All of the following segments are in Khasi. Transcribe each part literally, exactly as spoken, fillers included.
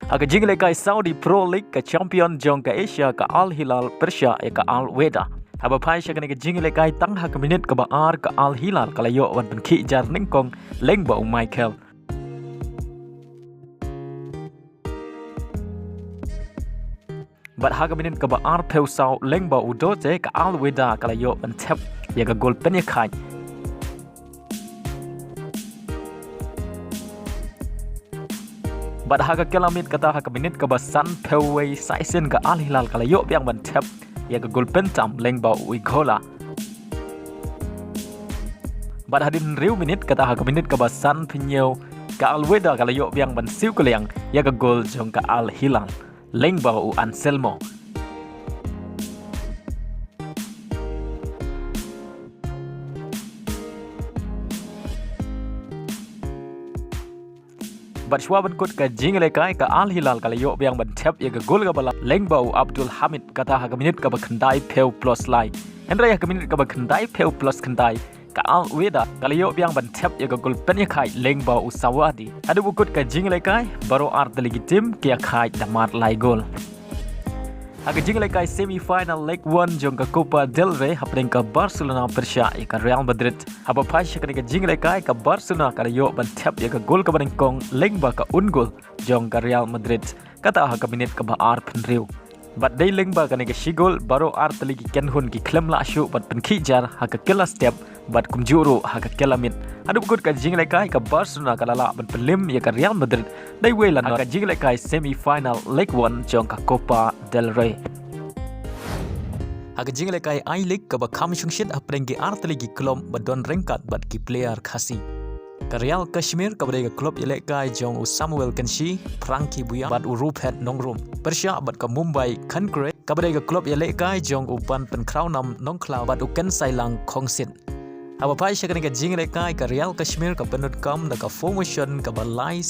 Ha ka jingïalehkai Saudi Pro League, ka champion jong ka Asia ka Al Hilal pyrshah ïa ka Al Wehda. Haba phai sha kane ka jingïalehkai, tang ha ka minit kaba ar ka Al Hilal ka la ïoh ban pynkhih jar nyngkong lyngba u Michael. Bad ha ka minit kaba arphew saw lyngba u Dote, ka Al Wehda ka la ïoh ban thep ïa ka gol pynïakhaid. Bad ha ka kylla miet, kata ha ka minit kaba sanphew wei sa shisien ka Al Hilal ka la ïoh biang ban thep ïa ka gol pyntam lyngba u Igola. Bad hadien hynriew minit, kata ha ka minit kaba sanphew hynñiew, ka Al Wehda ka la ïoh biang ban siew kylliang ïa ka gol jong ka Al Hilal lyngba u Anselmo. Bad shuwa ban kut ka jingïalehkai, ka Al Hilal ka la ïoh biang ban thep ïa ka gol kaba la lyngba u Abdul Hamid, kata ha ka minit kaba khyndaiphew plus lai. Hynrei ha ka minit kaba khyndaiphew plus khyndai, ka Al Wehda ka la ïoh biang ban thep ïa ka gol pynïakhaid lyngba u Sawadi. Haduh ba kut ka jingïalehkai, baroh artylli ki team ki ïakhaid da mar lai gol. Ha ka jingïalehkai semi final leg one jong ka Copa del Rey, hapdeng ka Barcelona pyrshah ïa ka Real Madrid. Haba phai sha kane ka jingïalehkai, ka Barcelona ka la ïoh ban thep ïa ka gol kaba nyngkong lyngba ka own goal jong ka Real Madrid, kata ha ka minit kaba arphew hynriew. Bad dei lyngba kane ka shi gol, baroh artylli ki kynhun ki khlem lah shuh ban pynkhih jar ha ka kylla step bad kumjuh ruh ha ka kylla miet. Haduh ba kut ka jingïalehkai, ka Barcelona ka la lah ban pynlem ïa ka Real Madrid da iwei la nod ha ka jingïalehkai semi final leg one jong ka Copa del Rey. Ha ka jingïalehkai I-League kaba kham shongshit hapdeng ki artylli ki club ba don ryngkat bad ki player Khasi. Ka Real Kashmir kaba dei ka club ïalehkai jong u Samuel Kensih, Frankie Bouya bad u Rupert Nongrum pyrshah bad ka Mumbai Conqueror kaba dei ka club ïalehkai jong u ban pynkhraw nam Nongkhlaw bad u Kynsailang Khongsit. Haba phai sha kane ka jingïalehkai, ka Real Kashmir ka pyndonkam da ka formation kaba lai,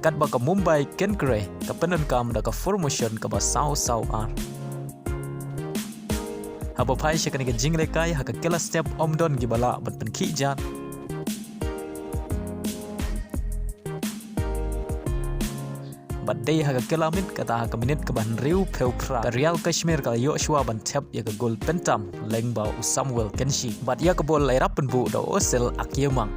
katba ka Mumbai Conqueror ka pyndonkam da ka formation kaba saw saw ar. Haba phai sha kane ka jingïalehkai, ha ka kylla step ym don kiba lah ban pynkhih jar. Bad dei ha ka kylla miet, kata ha ka minit kaba hynriewphew phra, ka Real Kashmir ka la ïoh shuwa ban thep ïa ka gol pyntam lyngba u Samuel Kensih. Bad ïa ka bol la ïarap pynbuh da u Osel Akyemang.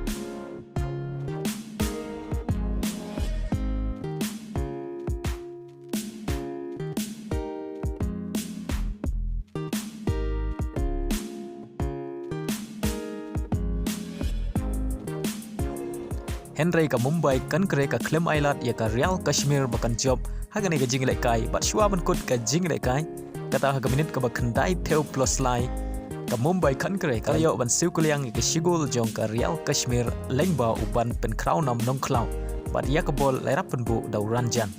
Hynrei ka Mumbai Conqueror ka khlem ailad ïa ka Real Kashmir ba kan jop ha kane ka jingïalehkai, bad shuwa ban kut ka jingïalehkai, kata ha ka minit kaba khyndaiphew plus lai, ka Mumbai Conqueror ka la ïoh ban siew kylliang ïa ka shi gol jong ka Real Kashmir lyngba u ban pynkhraw nam Nongkhlaw. Bad ïa ka bol la ïarap pynbuh da u Ranjan.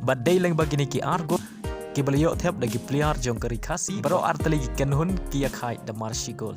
Bad dei lyngba kine ki ar gol kiba la ïoh thep da ki player jong ka Ri Khasi, baroh artylli ki kynhun ki ïakhaid da mar shi gol.